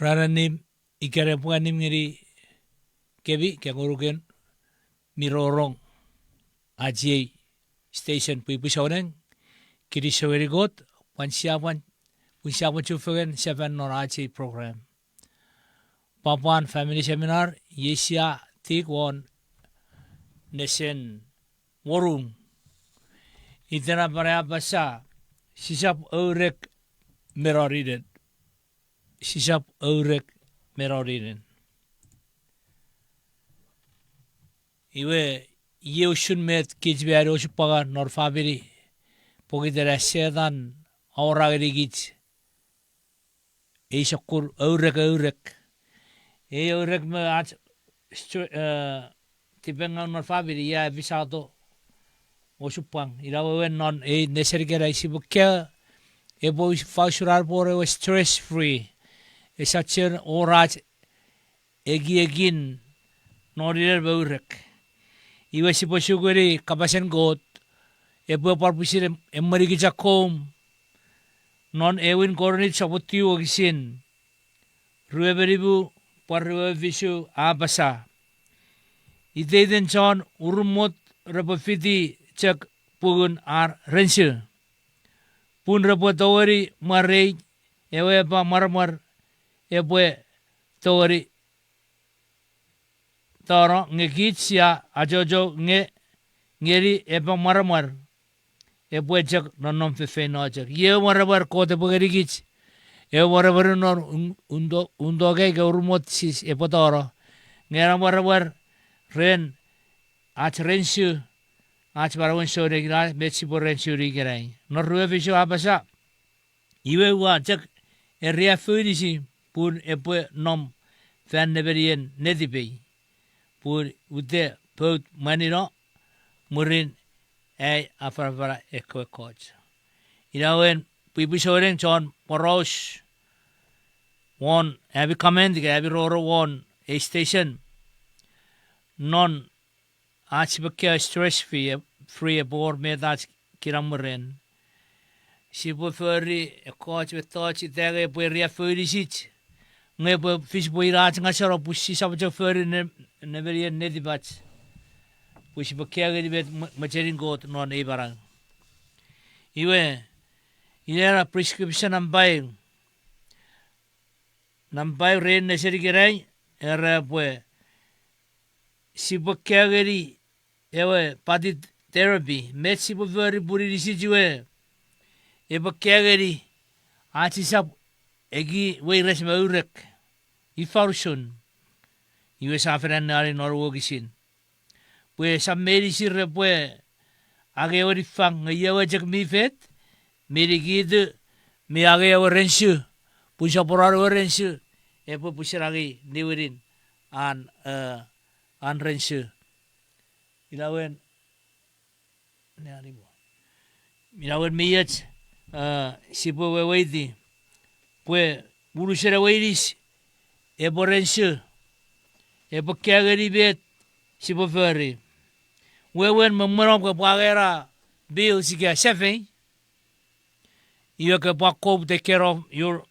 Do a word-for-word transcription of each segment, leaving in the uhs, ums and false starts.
Ran annim, ikenan pwe annim ngeni kemi, ke ngonuk en mi rongorong ach ei station pwipwi souneng, kinisou ngeni Kot, pwan sia pwan, pun sia pwan chufengen sefan non ach ei program. Pwapwan family seminar, iei sia tik won nesen wonung. Iten a pwan apasa, sisap ourek me noninen. Sisap ourek me noninen. Iwe, iei usun met kich mi ani osupwangan non famini, pokiten a Setan a awora ngenikich ei sokkun ourek, ourek. Ei ourek me ach str-, eh, tipengaw non famini, ia efisato osupwang. Ina wewen non ei nesen ikenai sipwe kaeo, epwe us-, ifa usun ar epwe wor ewe stress free. Esap chiwen wor ach ekiekin noninen me ourek. Iwe sipwe sukuni kapasen Kot, epwe pwan pwisin em-, emwenikich akkom, non ewin Korint sopun tiu wokisin rue me nimu pwan rue me fisu a apasa, iteiten chon urumot repwe fiti chok pungun ar rensu, pun repwe tongeni mwarei ewe epwe mwaramwar epwe tongeni tano, nge kich sia achocho nge ngeni epwe mwaramwar epwe chok nonnom fefeino chok. Iei ewe mwaramwar Kot epwe ngenikich, ewe mwaramwar non un-, unto-, untoke ika urumot sis epwe tano. Nge ena mwaramwar ren ach rensu, ach manauen souneng, ina met sipwe rensu ikenai. Non rue fisu a apasa, iwe ua chok eriaffounisi pun epwe nom fan nemenien netipei, pun ute pout mwanino mwirin ai afanafana ekkewe ekkoch. Ina wewen pwipwi souneng chon poraus won ami comment ika ami rongorong won ei station, non ach sipwe kaeo stress free, free epwe wor met ach kinamwe ren. Sipwe fori ekkoch mettoch ita nge epwe eriaffouni sich, nge epwe fis pwe ina ach ngaseno pwe sisap chok fori ne-, nemenien netipach, pwe sipwe kaeo ngeni met mwe-, mwechenin Kot non ei manau. Iwe, ina ena prescription nampa eu. Nampa eu ren nesen ikenai, era pwe sipwe kaeo ngeni ewe body therapy, met sipwe fori pun inisich we epwe kaeo ngeni ach sisap eki weires me ourek. Ifa usun? Iwe sa fen anneani non wokisin pwe esap meinisin repwe angei ewe niffang, nge iei ewe chok mi fet, mi nikitu, mi angei ewe rensu, pun sopwonon ewe rensu epwe pwisin angei niwinin an, eh, an rensu. Ina wewen, ina wewen mi och, eh, sipwe weweiti pwe unusen ewe inis epwe rensu, epwe kaeo ngeni met sipwe fori. Wewen me mwen om kopwe angei ena pills ika safei, iwe kopwe akkom take care of your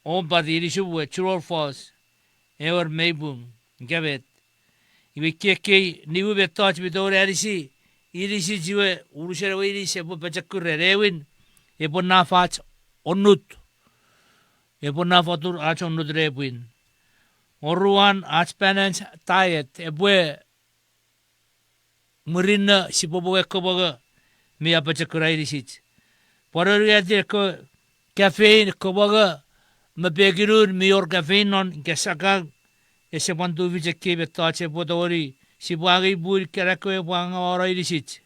own body, inisum we, true or false, ewer mei pung, ika met. Iwe ekkei nimu mettoch mi tongeni anisi inisich, iwe unusen ewe inis epwe pochokun ren, ewin, epwe naf ach onnut. Epwe naf atun ach onnut nepwin. Oruan, ach balanced diet epwe murinno, sipwe mongo ekkewe mongo mi apochokuna inisich. Pwan oruan, ekkewe caffeine, ekkewe mongo me pekin un mi wor caffeine non, ika sakau, ese pwan tufich ekkei mettoch epwe tongeni, sipwe angei pun ika ekkewe epwe angawano inisich.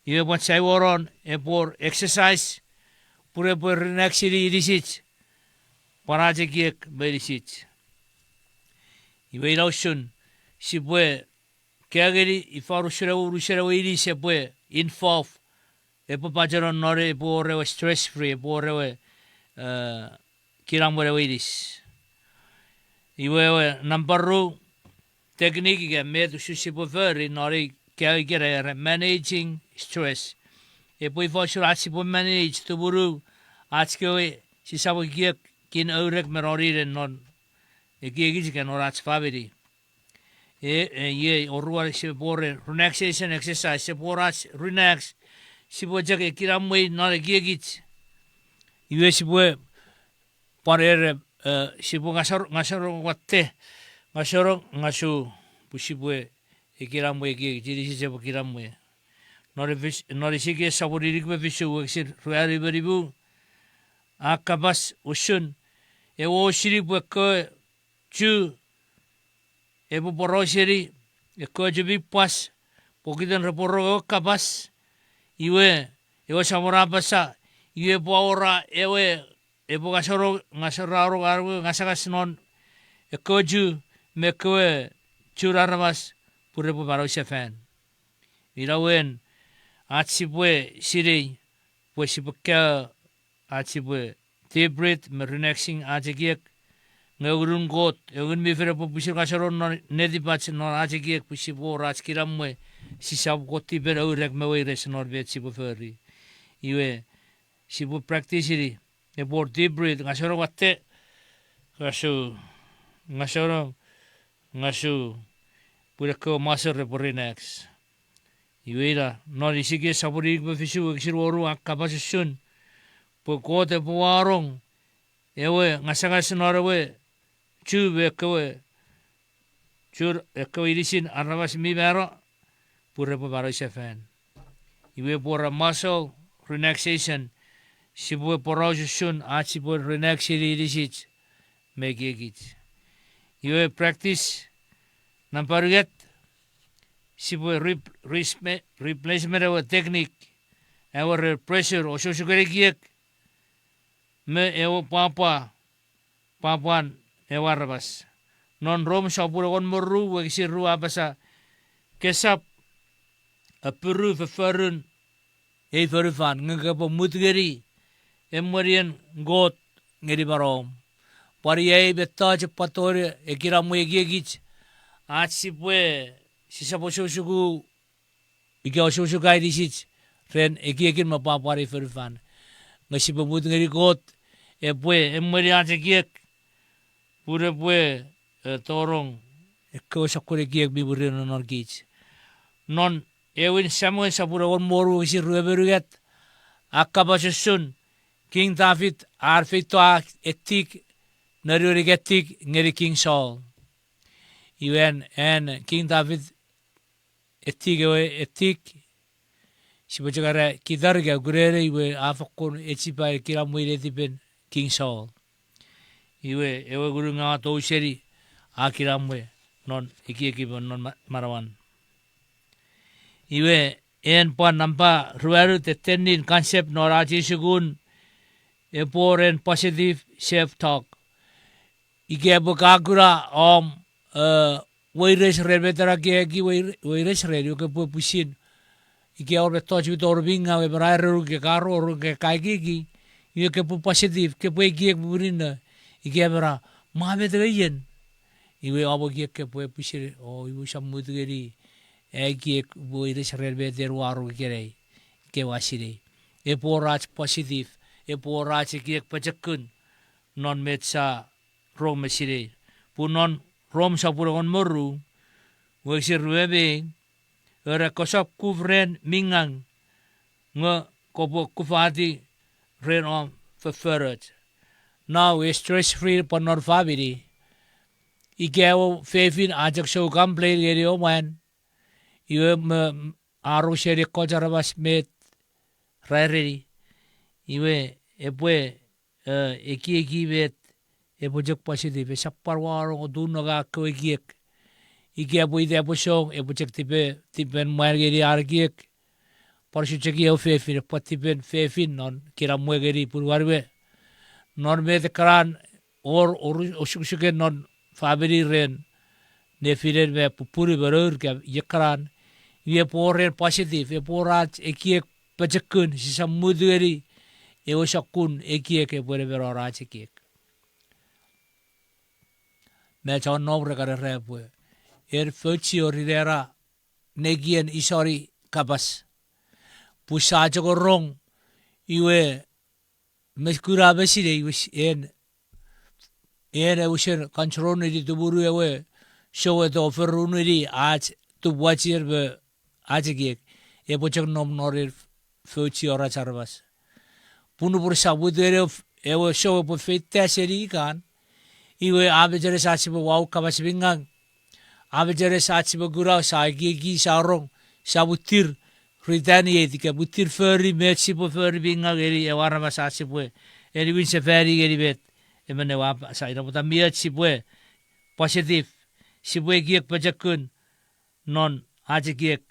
Iwe pwan saiwonon epwe wor exercise, pun epwe relaxini inisich, pwan ach ekiek me inisich. Iwe ina usun sipwe kaeo ngeni ifa unusen ewe, unusen ewe inis epwe involve, epwe pacheno non, epwe wor ewe stress free, epwe wor ewe, eh, kinamwen ewe inis. Iwe ewe nampa ru technique ika met usun sipwe fori non ei kaeo ikenai era managing stress. Epwe ifa usun ach sipwe manage, tumunu ach kewe sisap ekiek kin aurek me noninen non ekiekich ika non ach famini. E, e, iei oruan sipwe wor relaxation exercise, sipwe wor ach relax, sipwe chok ekinamwe non ekiekich. Iwe sipwe pwan ere, e, sipwe ngasor-, ngasorong watte, ngasorong ngasu, pwe sipwe ekinamwe ekiekich, inisich epwe kinamwe. Non Efes-, non Isikiel sopun inik me fisu wokisin ruanu me nimu, a kapas usun, ewe osini pwe ekkewe chu epwe porauseni ekkewe chu mi pwas, pokiten repwe rong ewe kapas, iwe, ewe Samon a apasa, iwe epwe awora ewe, epwe ngasoro-, ngasorarong an ewe ngasangas non ekkewe chu me ekkewe chun aramas pwe repwe manausefan. Ina wen ach sipwe sinei pwe sipwe kaeo ach sipwe deep breath me relaxing ach ekiek, nge ewe Ngunun Kot, ewe Ngun mi Fel epwe pwisin ngasoro non netipach non ach ekiek pwe sipwe wor ach kinamwe, sisap kon tipen aurek me weires non met sipwe fori. Iwe, sipwe practice-ini, epwe wor deep breath, ngasoro watte, ngasu, ngasoro, ngasu, pwe ekkewe muscle repwe relax. Iwe ina, non Isikiel sopun inik me fisu wokisin wonu a kapas usun, pwe Kot epwe wanong ewe ngasangas non ewe chu me ekkewe, chu, ekkewe inisin aramas mi mano, pwe repwe manausefan. Iwe epwe wor muscle relaxation, sipwe poraus usun ach sipwe relax-ini inisich me ekiekich. Iwe practice nampa unungat, sipwe rep-, respe-, replacement ewe technique, ewe ren pressure, osukosuken ekiek, me ewe pwapwa, pwapwan ewe aramas. Non Rom sopun engon me ru wokisin ru a apasa, kesap appiru fofforun ei fonufan, nge kopwe mut ngeni emwenien Kot ngeni manauom. Pwan iei mettoch epwe tongeni ekinamwe ekiekich, ach sipwe, sisap osukosuku ika osukosuka inisich ren ekiekin me pwapwan ei fonufan. Nge sipwe mut ngeni Kot epwe emweni ach ekiek, pun epwe, e, tonong ekkewe sokkun ekiek mi murinno non kich. Non Ewin Samuel sopun engon me wonu wokisin rue me unungat, a kapas usun King David ar feito a etik, nonuen etik ngeni King Saul. Iwe an King David etik ewe etik, sipwe chok era kitar ika ukurere, iwe a fakkun echipa kinamwe netipen King Saul. Iwe ewe ngunungaw a tou seni, a kinamwe non ekiekimon non ma-, manauan. Iwe en pwan nampa ruanu tettenin concept non ach ei sukun, epwe wor an positive self-talk. Ika epwe ka kuna om, e, weires ren met ena ke eki weir-, weires ren, iwe kopwe pwisin. Ika wor mettoch mi tori mi ngaw, emon a ereni ke ka rong, rong ke ka ekieki, iwe kopwe positive, kopwe ekiek murinno. Ika emon a, mwa met ngeien. Iwe om ekiek kopwe pwisin, o, iwe usap mut ngeni, ekiek weires ren met en ua rong ikenai, ika ua sinei. Epwe wor ach positive, epwe wor ach ekiek pochokun non met sia rong me sinei. Pun non Rom sopun engon me ru, wokisin rue me ew, era kosap kuf ren mi ngang, nge kopwe kufati ren om fofforoch. Nau e stress free pwan non famini. Ika ewe fefin a chok sou complain ngeni ewe mwan, iwe me a rong seni ekkoch aramas met ra ereni. Iwe epwe, e, ekieki met epwe chok positive. Esap pwan wanong otunnonga ekkewe ekiek. Ika epwe ita epwe song, epwe chok tipe, tipen mwan ngeni ar ekiek. Pwan usun chok ewe fefin, epwe tipen fefin non kinamwe ngeni punuan we. Non met ekkanan wor, wor osukosuken non famini ren nefinen me pupunu me nour ika iekkanan. Iwe epwe wor an positive, epwe wor ach ekiek pochokun, sisap mut ngeni ewe sokkun ekiek epwe ne mano ach ekiek. Me chon nom re kan era pwe, en fochiori nera nekien isoni kapas. Pwe sa chok rong, iwe me kuna me sinei iwe s-, en en e usun control-ni tumunu ewe soueto, foruneni ach tupwachir me ach ekiek, epwe chok nom norir, fouchi wor ach aramas. Pun nupwen sa mut ngeni ewe, ewe sou epwe feita seni ikan, iwe a mecheres ach sipwe wau kapas mi ngaw. A mecheres ach sipwe kuna, sa ekieki, sa rong, sa mwitir retaliate ika mwitir fori met sipwe fori mi ngaw ngeni ewe aramas ach sipwe, eni win sefani ngeni met emon ewe apasa. Ina pwata mi och sipwe positive, sipwe ekiek pochokun non ach ekiek,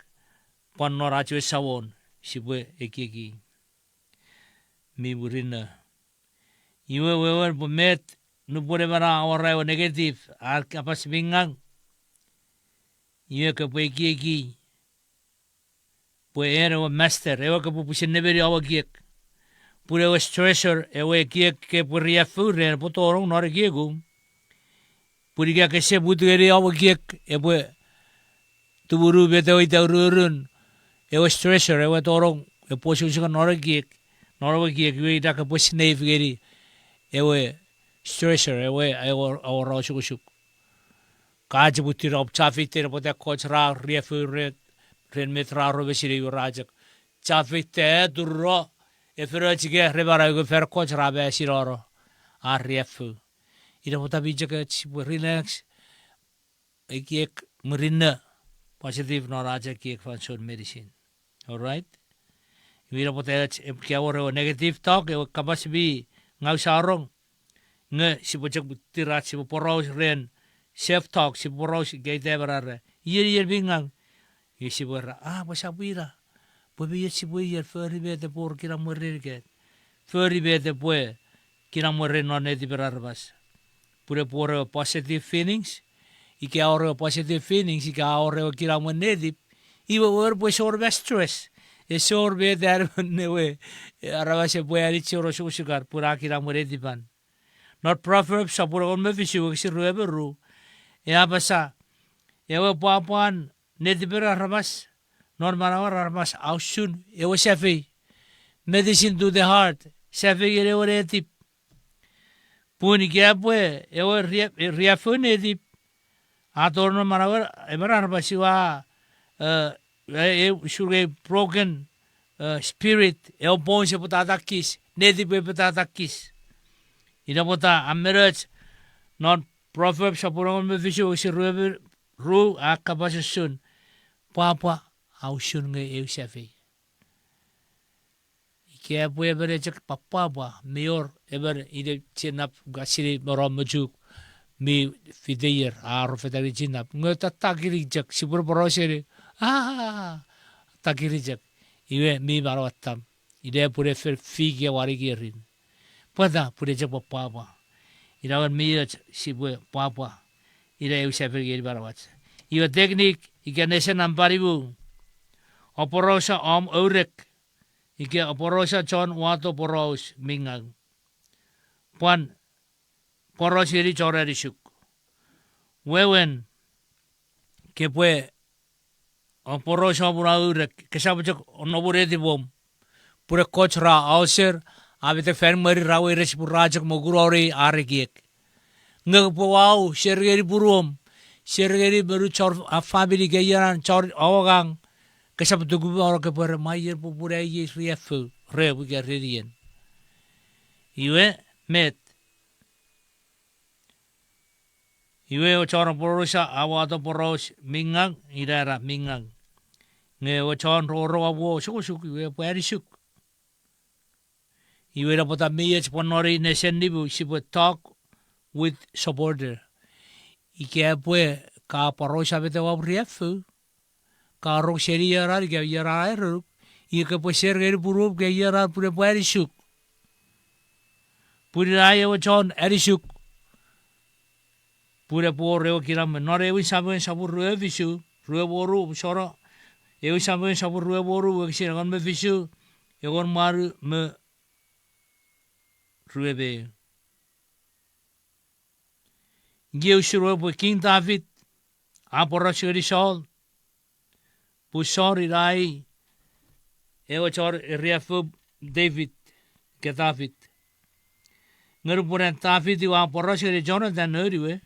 pwan non ach we Samon sipwe ekieki mi murinno. Iwe wewen pwe met, nupwen emon a awora ewe negative, a kapas mi ngaw, iwe kopwe ekieki pwe en ewe master, ewe kopwe pwisin nemeni om ekiek. Pun ewe stressor, ewe ekiek kopwe riaffou ren, epwe tonong non ekiekum. Pun ika kese mut ngeni om ekiek, epwe tumunu met ewe ita ururun ewe stressor, ewe tonong, epwe osukosuk non ekiek, non ewe ekiek, iwe ina kopwe slave ngeni ewe stressor, ewe, ewe, ewe ra osukosuk. Ka chok mwitir om chafeita pwata ekkoch ra riaffou ren, ren met ra rue me sinei, iwe ra chok chafeita, tururo, efeioch ika re manau, nge fan ekkoch ra masinono ar riaffou. Ina pwata mi chok och sipwe relax, ekiek murinno, positive non ach ekiek fansoun meinisin. All right? Iwe ina pwata och epwe ika wor ewe negative talk, ewe kapas mi ngaw sa rong, nge sipwe chok mwitir ach sipwe poraus ren self talk, sipwe poraus ika ita emon are, ien, ien mi ngaw. Iwe sipwe ra, a, pwe sap ina. Pwe mi och sipwe ien, fori met epwe wor kinamwe ren ika, fori met epwe kinamwe ren non netipen aramas. Pun epwe wor ewe positive feelings, ika a wor ewe positive feelings, ika a wor ewe kinamwe netip, iwe wewen pwe ese wor ma stress, ese wor met an emon ewe, e, aramas epwe anichi won osukosukan, pun a kinamwe netipan. Non Proverbs sopun engon me fisu wokisin rue me ru, e apasa, ewe pwapwan netipen aramas, non manauer aramas a usun ewe safei. Medicine to the heart, safei ngeni ewe netip. Pun ika pwe ewe ria-, riaffou netip a tonong non manauer emon aramas, iwe a, e, e, usun nge broken, e, spirit, ewe bones epwe tatakis, netip epwe tatakis. Ina pwata a men och non Proverbs sopun engon me fisu wokisin rue me ru a kapas usun, pwapwa a usun nge eu safei. Ika pwe emon e chok pwapwapwa, mi wor emon ine chinnap, ka sinei me rom me chuk, mi fite ier, a ro fetani chinnap. Nge ta takiri chok, sipwe poraus seni, a, takiri chok. Iwe mi manauattam. Ina pwun e fen fiki ewe wanik ierin. Pwata, pun e chok pwapwapwa. Ina wewen mi och sipwe pwapwa. Ina eu safei ngeni manauach. Iwe technique, ika nesen nampa nimu. Aporausa om ourek. Ika aporausa chon wato poraus mi ngaw. Pwan poraus ngeni chon anisuk. Wewen, kopwe aporausa om na ourek, kosap chok nom won netipom. Pun ekkoch ra ulcer, a metek fan mwirin ra weires pun ra chok mokunori ar ekiek. Nge kopwe wau, share ngeni punuom, share ngeni me noum chon, a, famini ika ienan chon om angang, kosap tuku me ono kopwe ra, ma ien popun ai iei riaffou, re ika ren ien. Iwe, met. Iwe ewe chon aporausa a wato poraus mi ngaw, ina ra mi ngaw. Nge ewe chon rongorong a pwe osukosuk, iwe epwe anisuk. Iwe ina pwata mi och pwan non ei nesen nimu sipwe talk with supporter. Ika pwe ka aporausa met ewe om riaffou, ka rong seni ienan ika ienan a erenuk, ika kopwe share ngeni punuom ika ienan pun epwe anisuk. Pun ina ewe chon anisuk, pun epwe wor ewe kinamwe. Non Ewin Samuel sopun rue fisu, rue me wonu, sora, Ewin Samuel sopun rue me wonu, wokisin engon me fisu, engon me wanu me rue me ew. Iei usun we pwe King David a poraus ngeni Saul, pun Saul ina i ewe chon eriaffou David, ika David. Nge nupwen an Tafit iwe a poraus ngeni Jonatan noun we,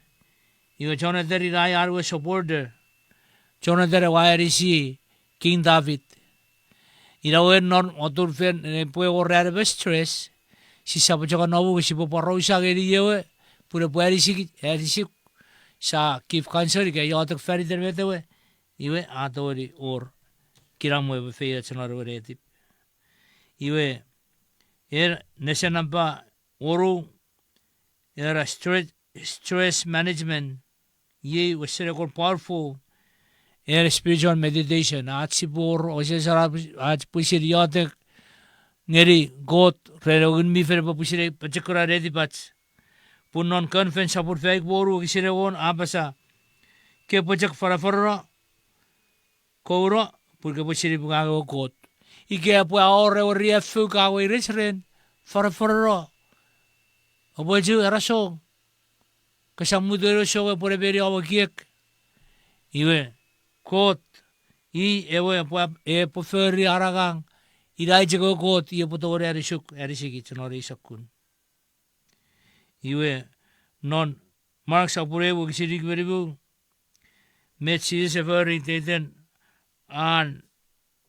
iwe Jonatan ina an we supporter. Jonatan ewe a anisi King Tafit. Ina we non otun fen epwe wor an epwe stress, sisap chok anomu nge sipwe porausa ngeni ewe, pun epwe anisik, anisuk, sa give counsel ika iotek faniten met ewe, iwe a tongeni wor kinamwe epwe feioch non ewe netip. Iwe, e, nesen nampa wonu, era stress, stress management, iei wesen ekkoch powerful, era spiritual meditation, ach sipwe wor, osesan ach pwisin iotek ngeni Kot ren ewe Ngun mi Fel epwe pwisin pochokkuna netipach. Pun non Kon Fen sopun faik wonu wokisin engon a apasa, kopwe chok fanafanano, kouno, pun kopwe sinei pwe ngang ewe Kot. Ika epwe wor ewe riaffou ka weires ren, fanafanano. Oupwe chu, era song. Kosap mut ewe song epwe nemeni om ekiek. Iwe, Kot, i ewe epwe, epwe fori an angang, ina i chok ewe Kot, i epwe tongeni anisuk, anisikich non ei sokkun. Iwe, non Mark sopun eu wokisin inik me nimu, met Jises e fori iteiten an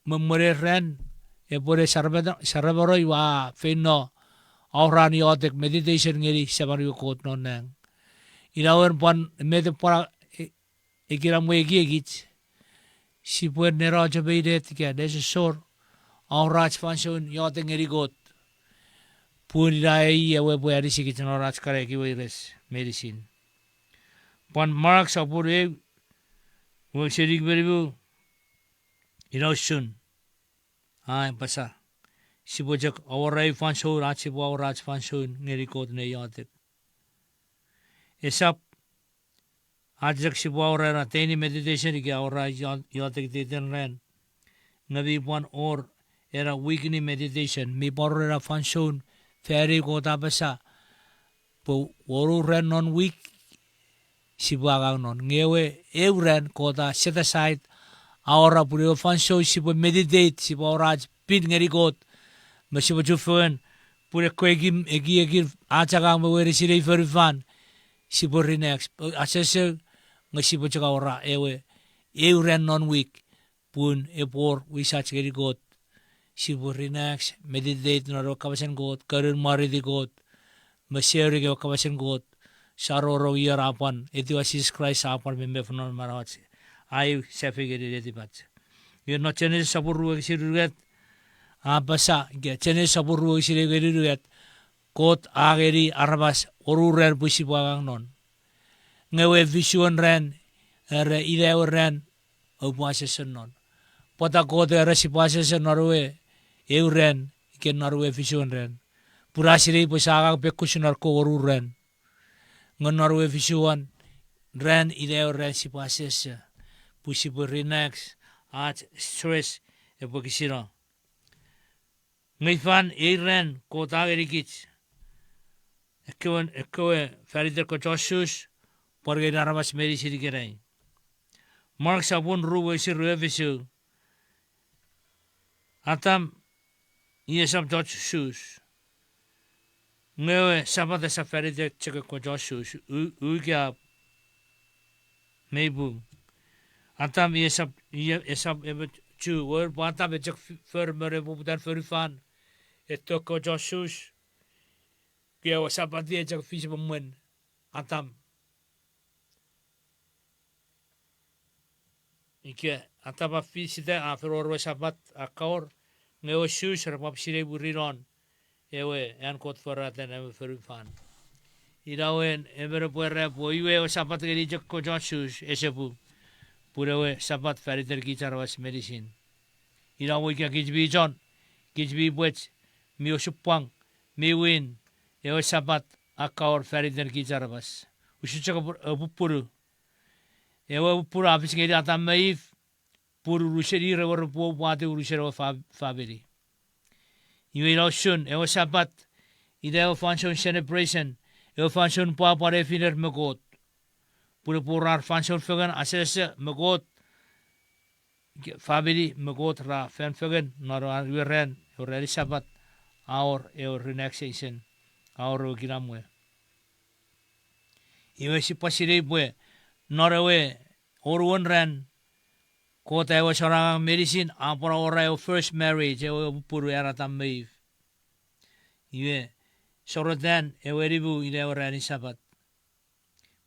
mwemwen ran, epwe ne saramano, saramano iwe a feino, a wor an iotek meditation ngeni Seman we Kot non nang. Ina wen pwan met pwan e, e kinamwe ekiekich, sipwe nenocho me inet ika nesosor, a wor ach fansoun iotek ngeni Kot. Pun ina i ewe epwe anisikich non ach kan ekiweires meinisin. Pwan Mark sopun eu, wokisin inik me nimu, ina usun. A apasa, sipwe chok awora ei fansoun, ach sipwe awora ach fansoun ngeni Kot ne iotek. Esap, ach chok sipwe awora ena daily meditation ika awora io-, iotek iteiten ran. Nge mi pwan wor ena weekly meditation, mi pwan wor ena fansoun, fan eu Kot a apasa, pwe wonu ran non wik, sipwe angang non. Nge ewe eu ran Kot a set aside, a awora pun ewe fansoun sipwe meditate, sipwe awora ach pin ngeni Kot, me sipwe chufengen, pun ekkewe ekim, ekiekin ach angang me weiresin ei fonufan, sipwe relax, asese, nge sipwe chok awora ewe, eu ran non wik, pun epwe wor wisach ngeni Kot. Sipwe relax, meditate non ewe kapasen Kot, konun mwareiti Kot, me sharing ewe kapasen Kot, sa rongorong ion a pwan, etiwa Jises Kraist a pwan memef non manauach, a eu safei ngeni netipach. Iwe non Genesis sopun ru wokisin unungat, a apasa, ika Genesis sopun ru wokisin eu ngeni unungat, Kot a ngeni aramas wonu ran pwe sipwe angang non. Nge ewe efisuen ran, era ina ewe ran, oupwe asese non. Pwata Kot era sipwe asese non ewe eu ran, ika non ewe efisuen ran. Pun a sinei pwe sia angang pekkus non ekkewe wonu ran. Nge non ewe efisuen ran, ina ewe ran sipwe asese. Pwe sipwe relax, ach stress epwe kisino. Nge ifan ei ran Kot a ngenikich ekkewe, ekkewe faniten ekkewe chon Sus, pwan ngeni aramas meinisin ikenai. Mark sopun ru wokisin rue fisu. Atam, i esap chon Sus. Nge ewe Sapat esap faniten chok ekkewe chon Sus, u-, ukeap me ipu. Atam i esap, i esap emon Ju, wewen pwe Atam e chok f-, for me nepoputan fonufan, e tokko chon Sus, ke ewe Sapat e chok fis me mwen Atam. Ika Atam a fisita, a fen wor ewe Sapat a kawor, nge ewe Sus repwap sinei pwe rinon ewe an Kot foratan ewe fonufan. Ina wen emon epwe era pwe iwe ewe Sapat ngeni chok ekkewe chon Sus, ese pung. Pun ewe Sapat faniten kich aramas meinisin. Ina mwo ika kich mi chon, kich mi pwech, mi osupwang, mi win, ewe Sapat a kawor faniten kich aramas. Usun chok pupunu. Ewe pupunu a fis ngeni Atam me If, pun unusen ir ewe repwe pwapwati unusen ewe fa-, famini. Iwe ina usun, ewe Sapat, ina ewe fansoun celebration, ewe fansoun pwapwa nefiner me Kot. Pun epwe wor ar fansoun fengen asese me Kot, famini me Kot ra fanfengen non ewe ran, ewe ranin Sapat, a wor ewe relaxation. a wor ewe kinamwe. Iwe sipwe sinei pwe non ewe oruan ran, Kot ewe chon angang meinisin a pwan awora ewe first marriage, ewe pupunu an Atam me If. Iwe, sorotan ewe nimu ina ewe ranin Sapat.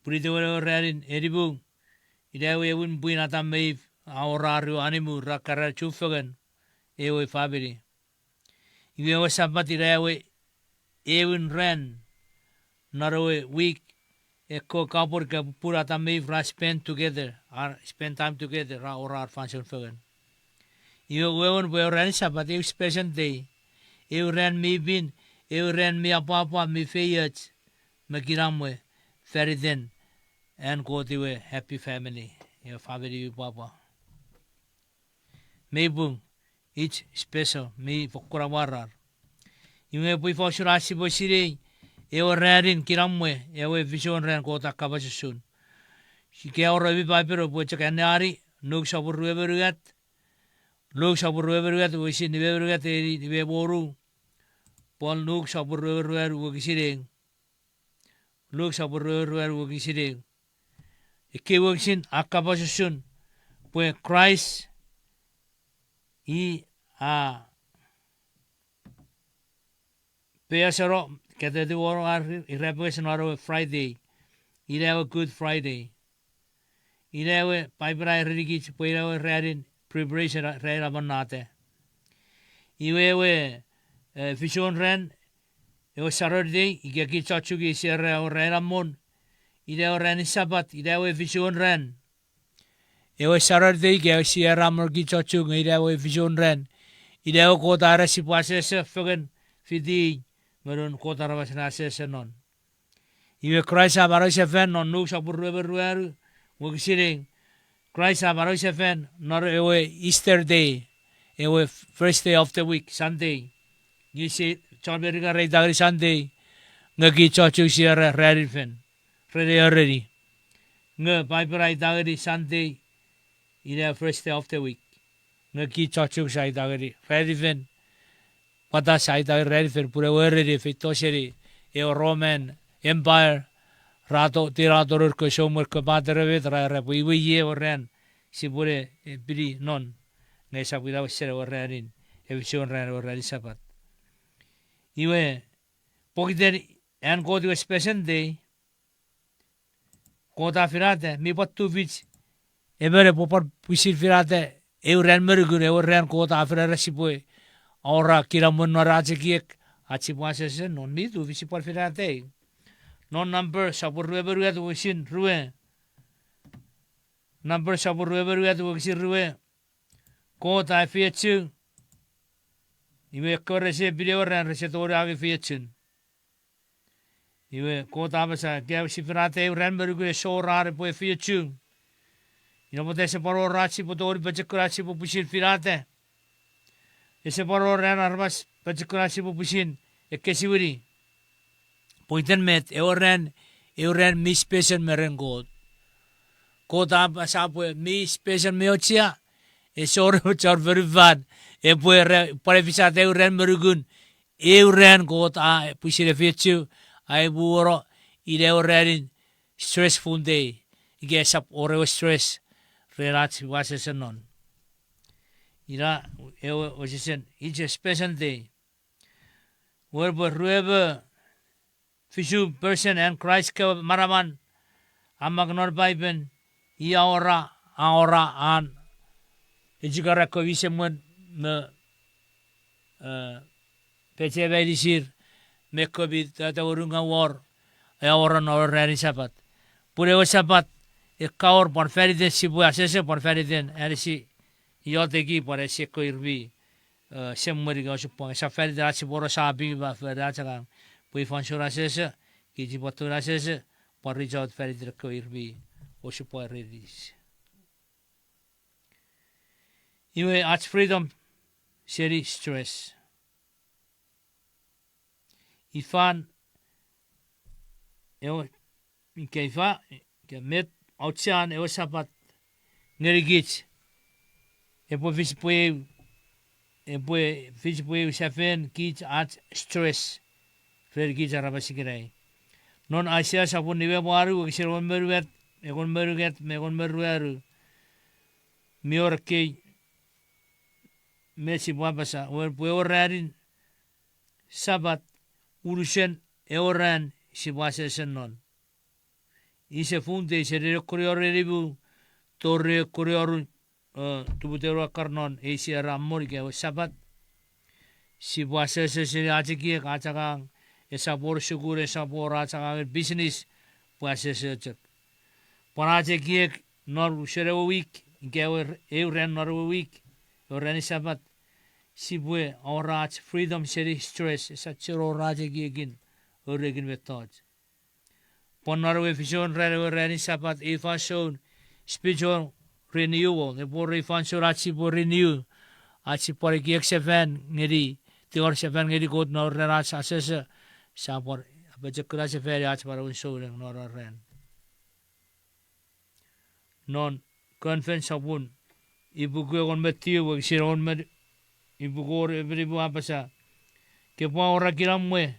Pwinitewen ewe ranin enimu, ina ewe ewin pwin Atam me If a wor ar ewe honeymoon, ra keran chufengen ewe famini. Iwe ewe Sapat ina ewe ewin ran non ewe wik, ekkewe couple ika pupunu Atam me If ra spend together, ar spend time together, ra wor ar fansoun fengen. Iwe wewen pwe ewe ranin Sapat eu special day, eu ran mi pin, eu ran mi apwapwa, mi feioch, me kinamwe, faniten an Kot ewe happy family, ewe famini mi pwapwa. Mei pung, each special, mi fokkun amwarar. Iwe pwe ifa usun ach sipwe sinei ewe ranin kinamwe, ewe fisun ran Kot a kapas usun. Ika a wor ami Paipen oupwe chok anneani, Luk sopun rue me unungat, Luk sopun rue me unungat, wokisin nime me unungat ngeni nime me wonu, pwan Luk sopun rue me ruanu, wokisin ew. Luk sopun rue me ruanu, wokisin ew. Ekkei wokisin a kapas usun pwe Kraist i a peseno, ketetiw won ar irapenges non ewe Friday, ina ewe Good Friday. Ina ewe Paipen a erenikich pwe ina ewe ranin preparation, ranin amonnata. Iwe ewe, eh, fisun ran, ewe Saturday, ika kich chon Chuuk sia era ewe ranin amon, ina ewe ranin Sapat, ina ewe fisun ran. Ewe Saturday ika sia era amon kich chon Chuuk nge ina ewe fisun ran. Ina ewe Kot a era sipwe asese fengen fiti, me non Kot aramas ne asese non. Iwe Kraist a manau sefan non Luk sopun rue me ruanu, wokisin ew. Kraist a manau sefan non ewe Easter Day, ewe first day of the week, Sunday. Nge sia, chon Merika ra aita ngeni Sunday, nge kich chon Chuuk sia era ranin fen, ren ew ereni. Nge Paipen a aita ngeni Sunday, ina first day of the week. Nge kich chon Chuuk sia aita ngeni ranin fen. Pwata sia aita ngeni ranin fen? Pun ewe ereni feito seni ewe Roman Empire, ra to, tinato nour kewe soumwen kewe patere met, ra era pwe iwe iei ewe ran sipwene, eh, pini non. Nge esap ina wesen ewe ranin, ewe fisun ran ewe ranin Sapat. Iwe, pokiten an Kot ewe special day, Kot a finata, mi pwan tufich emon epwe pwan pwisin finata eu ran me nukun, ewe ran Kot a fen era sipwe awora kinamwe non ach ekiek, ach sipwe asese non. Mi tufich sipwe pwan finata ei. Non Number sopun rue me unungat, wokisin rue. Number sopun rue me unungat, wokisin rue. Kot a efeiochu. Iwe ekkewe rese pin ewe ran rese tongeni angei feiochun. Iwe Kot a apasa, ika sia finata eu ran me nukun, ese wor ar epwe efeiochu. Ina pwata ese pwan wor ach sipwe tongeni pochokun ach sipwe pwisin finata. Ese pwan wor an aramas pochokun ach sipwe pwisin ekkesiwini. Pokiten met, ewe ran, eu ran mi special me ren Kot. Kot a apasa pwe mi special me auchea, ese wor emon chon fonufan epwe era pwan efisata eu ran me nukun, eu ran Kot a pwisin efeiochu, a imuno, ina ewe ranin stressful day, ika esap wor ewe stress ren ach sipwe asese non. Ina ewe wesewesen, it's a special day. Wewen pwe rue me fisu percent an Kraist kewe manaman a mak non Paipen, i a awora, a awora an echikara ekkewe mi semwen me, eh, pechema inisir me ekkewe mi tatawenungaw wor, e awora non ewe ranin Sapat. Pun ewe Sapat e kawor pwan faniten sipwe asese, pwan faniten anisi iotek, pwan anisi ekkewe ir mi, eh, semwen ika osupwang. Esap faniten ach sipwe wor shopping, ifa, faniten ach angang. Pwe ifa usun asese, kich sipwe tongeni asese, pwan reach out faniten ekkewe ir mi osupwang ren inis. Iwe ach freedom seni stress. Ifan ewe, ika ifa, ika met auchean ewe Sapat ngenikich, epwe fis pwe, epwe fis pwe eu sefan kich ach stress ren kich aramas ikenai. Non Aisea sopun nimu me wanu wokisin engon me unungat, engon me unungat me engon me ruanu, mi wor ekkei met sipwe apasa, wewen pwe ewe ranin Sapat, unusen ewe ran sipwe asese non. Ise foundation seni engon me rue nimu tori engon me rue, eh, tumuteru akkar non Asia ra moni ika ewe Sapat. Sipwe asese seni ach ekiek, ach angang, esap wor sukun, esap wor ach angangen business, pwe asese chok. Pwan ach ekiek non unusen ewe wik, ika ewe r-, eu ran non ewe wik, ewe ranin Sapat, sipwe awora ach freedom seni stress, esap chiwen wor ach ekiekin, orekin mettoch. Pwan non ewe fisun ran ewe ranin Sapat, ei fansoun spiritual renewal, epwe wor ei fansoun ach sipwe renew, ach sipwe pwan ekiek sefan ngeni, tingor sefan ngeni Kot non ren ach asese, sia pwan apochokuna sefani ach manauen souneng non ena ran. Non Konfen sopun ipuku engon me tiu wokisin engon me, ipuku engon me nimu a apasa, kepwe awora kinamwe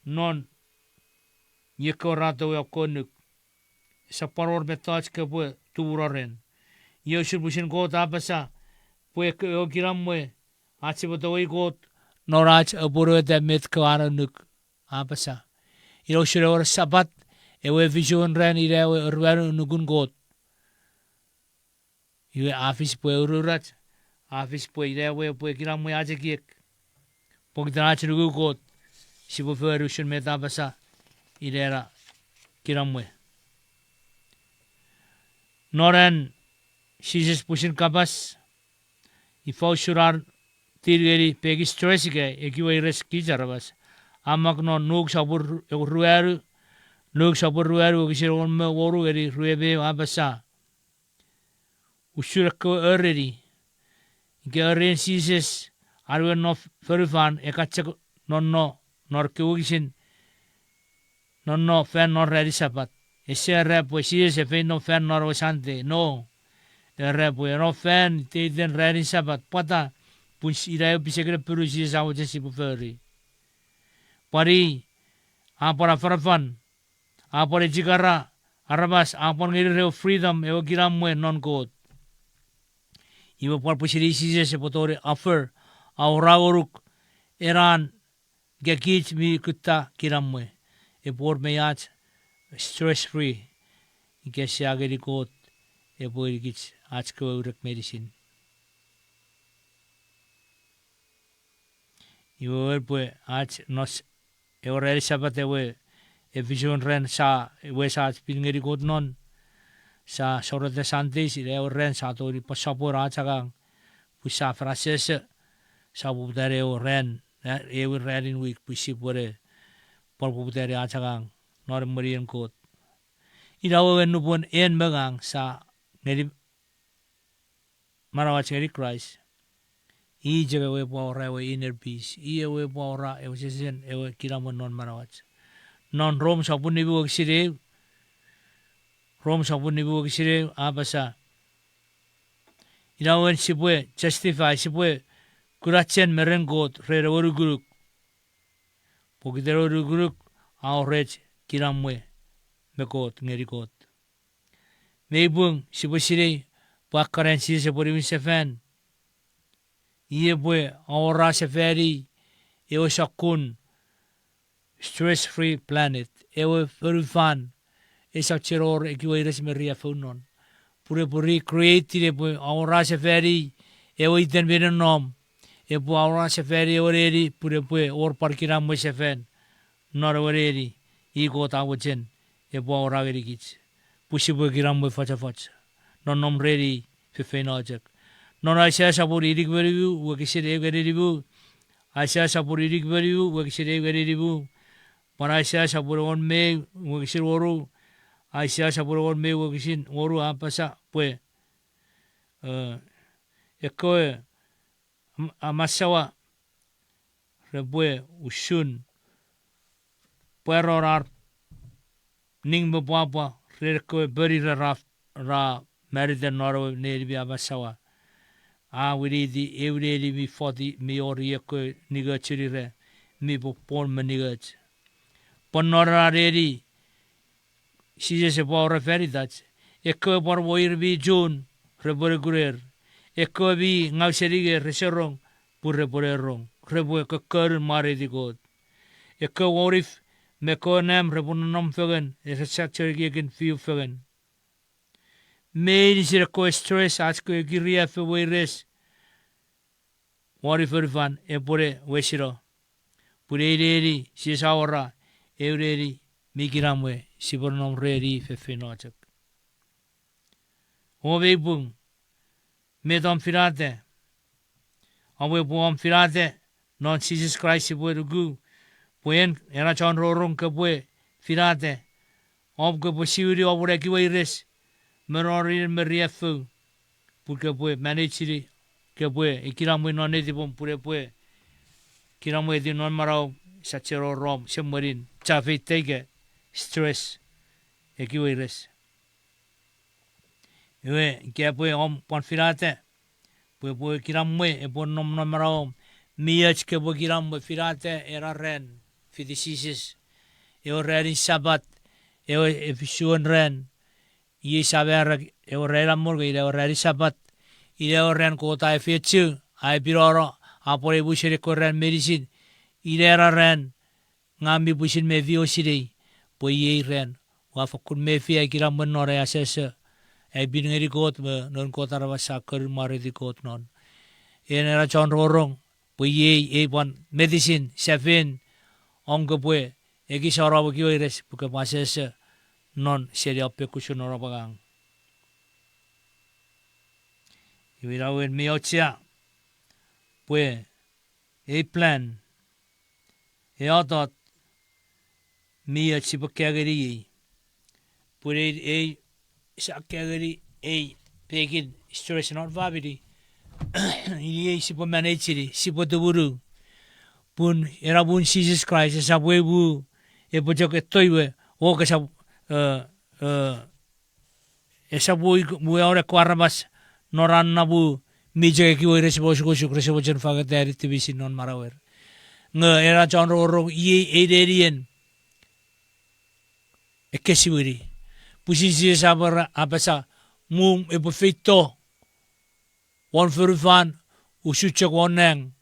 non ekkewe ra tongei akkom annuk. Esap pwan wor mettoch kepwe tumuno ren. Iei usun pwisin Kot a apasa, pwe ekkewe kinamwe, ach sipwe tongei Kot non ach apwonueta met kewe an annuk a apasa. Ina usun ewe Sapat, ewe fisun ran ina ewe aruanun annukun Kot. Iwe a fis pwe ururach, a fis pwe ina ewe epwe kinamwe ach ekiek. Pokiten ach nuku Kot, sipwe fori usun met a apasa, ina ena kinamwe. Non an Jises pwisin kapas, ifa usun ar tin ngeni pekin stress ika ekkewe weires kich aramas. A mak non Luk sopun ru-, ruanu, Luk sopun ruanu wokisin engon me wonu ngeni rue me ew a apasa, usun ekkewe oreni, ika oren Jises an we nonnom fonufan, e kan chok nonno, non ekkewe wokisin, nonno fan non ranin Sapat. Ese era pwe Jises e feino fan non ewe Sunday, no. Era pwe e no fan iteiten ranin Sapat, pwata, pun s-, ina ew pisekin appiru Jises a mochen sipwe fori. Pwan i, a pwan afanafan, a pwan echikara aramas, a pwan ngeni ir ewe freedom, ewe kinamwe non Kot. Iwe pwan pwisin i Jises epwe tongeni offer, awora ngonuk, enan, ika kich mi kutta kinamwe. Epwe wor mei ach stress free, ika sia ngeni Kot, epwe ngenikich ach kewe urek meinisin. Iwe wewen pwe ach nos ewe ranin Sapat ewe, e fisun ran sa, ewe sa ach pin ngeni Kot non, sa soreta Sundays, ina ewe ran sa tongeni pwan sopweno ach angang, pwe sa fen asese, sa poputani ewe ran, ewe ranin wik, pwe sipwene pwan poputani ach angang non emwenien Kot. Ina wewen nupwen en me ngang sa ngeni manauach ngeni Kraist. I chok ewe epwe awora ewe inner peace. I ewe epwe awora ewe sensen ewe kinamwe non manauach. Non Rom sopun nimu wokisin eu, Rom sopun nimu wokisin eu a apasa, ina wewen sipwe justify, sipwe kuna chen me ren Kot ren ewe nukunuk. Pokiten ewe nukunuk a awora ach kinamwe me Kot, ngeni Kot. Mei pung sipwe sinei pwe akkanen Jises epwe niwin sefan, i epwe awora sefani ewe sokkun stress-free planet, ewe fonufan esap chiwen wor ekkewe weires me riaffou non. Pun epwe recreate-ini, epwe awora sefani ewe iten mi nonnom, epwe awora sefani ewe neni, pun epwe wor pwan kinamwe sefan non ewe neni, i Kot a mochen epwe awora ngenikich, pwe sipwe kinamwe fochofoch, nonnom reni feinfeino chok. Non Aisea sopun inik me nimu, wokisin eu ngeni nimu, Aisea sopun inik me nimu, wokisin eu ngeni nimu, pwan Aisea sopun engon me eu, wokisin wonu, Aisea sopun engon me eu, wokisin wonu a apasa pwe, eh, ekkewe am-, amasawa repwe usun pwaron ar ning me pwapwa ren ekkewe pon ira ra, ra marita non ewe neni mi amasawa. a winiti eu neni mi foti mi wor ekkewe ningochun ira mi pwopwon me ningoch. Pwe non ena neni, Jises epwe awora fan itach, ekkewe pwan mwo ir mi chun repwe nukuner, ekkewe mi ngau seninger rese rong, pun repwe ne rong, repwe kokkonun mwareiti Kot. Ekkewe wonif me ekkewe nam repwe nonnom fengen, rese chok ekiekin fiu fengen. Meinisin ekkewe stress, ach kewe kiriaffou weires won fonufan epwene wesino. Pun ei neni Jises a awora, eu neni mi kinamwe, sipwe nonnom reni feinfeino chok. O mei pung, met om finata? Om epwe om finata non Jises Kraist sipwe nuku, pwe en ena chon rongorong kopwe finata. Om kopwe siwini om we ekiweires me noninen me riaffou, pun kopwe manageni, kopwe ekinamwe non netipom pun epwe kinamweti non manauom, sacheno rom semwenin chafeita ika stress, ekiweires. Iwe, ika epwe om pwan finata, pwe epwe kinamwe epwe nom non manauom, mi och kopwe kinamwe finata ena ran fiti Jises. Ewe ranin Sapat, ewe efisuen ran, iei sa mara ewe ran amon, ina ewe ranin Sapat, ina ewe ran Kot a efeiochu, a epinono, a pwon ei musen ekkewe ran meinisin, ina ena ran, ngang mi pwisin mefi o sinei, pwe iei ran ua fokkun mefi ai kinamwe non ai asoso, ai pin ngeni Kot me noun Kot aramas sa konun mwareiti Kot non. En ena chon rongorong, pwe iei ei pwan meinisin sefan, om kopwe ekis ora om ekiweires pwe kopwe asoso non seni om pekusun non om angang. Iwe ina wewen mi auchea pwe ei plan, ei otot, mi och sipwe kaeo ngeni ei. Pun ei, ei, sa kaeo ngeni ei pekin stress non famini, ina ei sipwe manageni, sipwe tumunu. Pun ena muun Jises Kraist esap we mu epwe chok etto iwe, o kesap, e, e, esap we, we won ekkewe aramas non an namu mi chok ekiweires me osukosuk rese mochen fangeta ar tipisin non manauer. Nge ena chon rongorong iei ei nenien ekkesiwini. Pwisin Jises a apasa, mum epwe feito won fonufan usun chok won nang.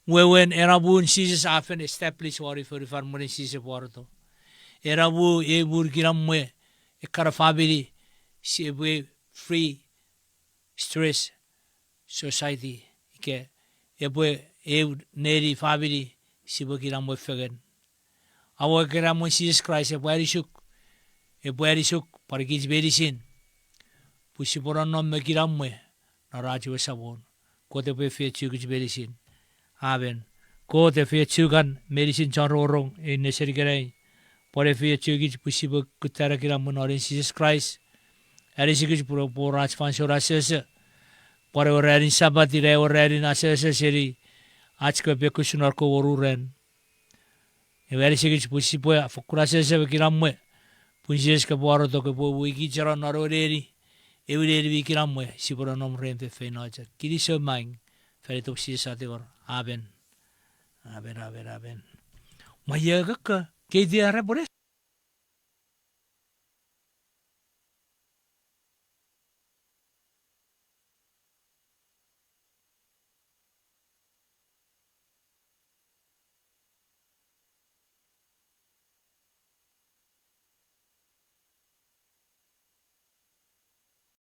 Wewen ena muun Jises a fen establish won fonufan mwirin Jises epwe wareto. Ena muu ei muun kinamwe, ekkana famini, sipwe free stress society, ika epwe eu neni famini sipwe kinamwe fengen. Awo ekkena mwen Jises Kraist epwe anisuk, epwe anisuk pwan kich meinisin pwe sipwe nonnom me kinamwe non ach we Samon. Kot epwe efeiochu kich meinisin. Amen. Kot efeiochu kan meinisin chon rongorong ei nesen ikenai. Pwan efeiochu kich pwe sipwe kutta ena kinamwe non Jises Kraist. Anisikich pwe epwe wor ach fansoun asoso. Pwan ewe ranin Sapat ina ewe ranin asoso seni ach kewe pekusun non kewe wonu ran. Ewe anisikich pwe sipwe fokkun asoso me kinamwe, pun Jises kopwe wareto, kopwe wikicheno non ewe neni, ewe neni mi kinamwe, sipwe nonnom ren feinfeino chok. Kinisou maing, fan itan Jises a tingor. Amen. Amen, amen, amen. Mwa iei kokko, kei ti are pwone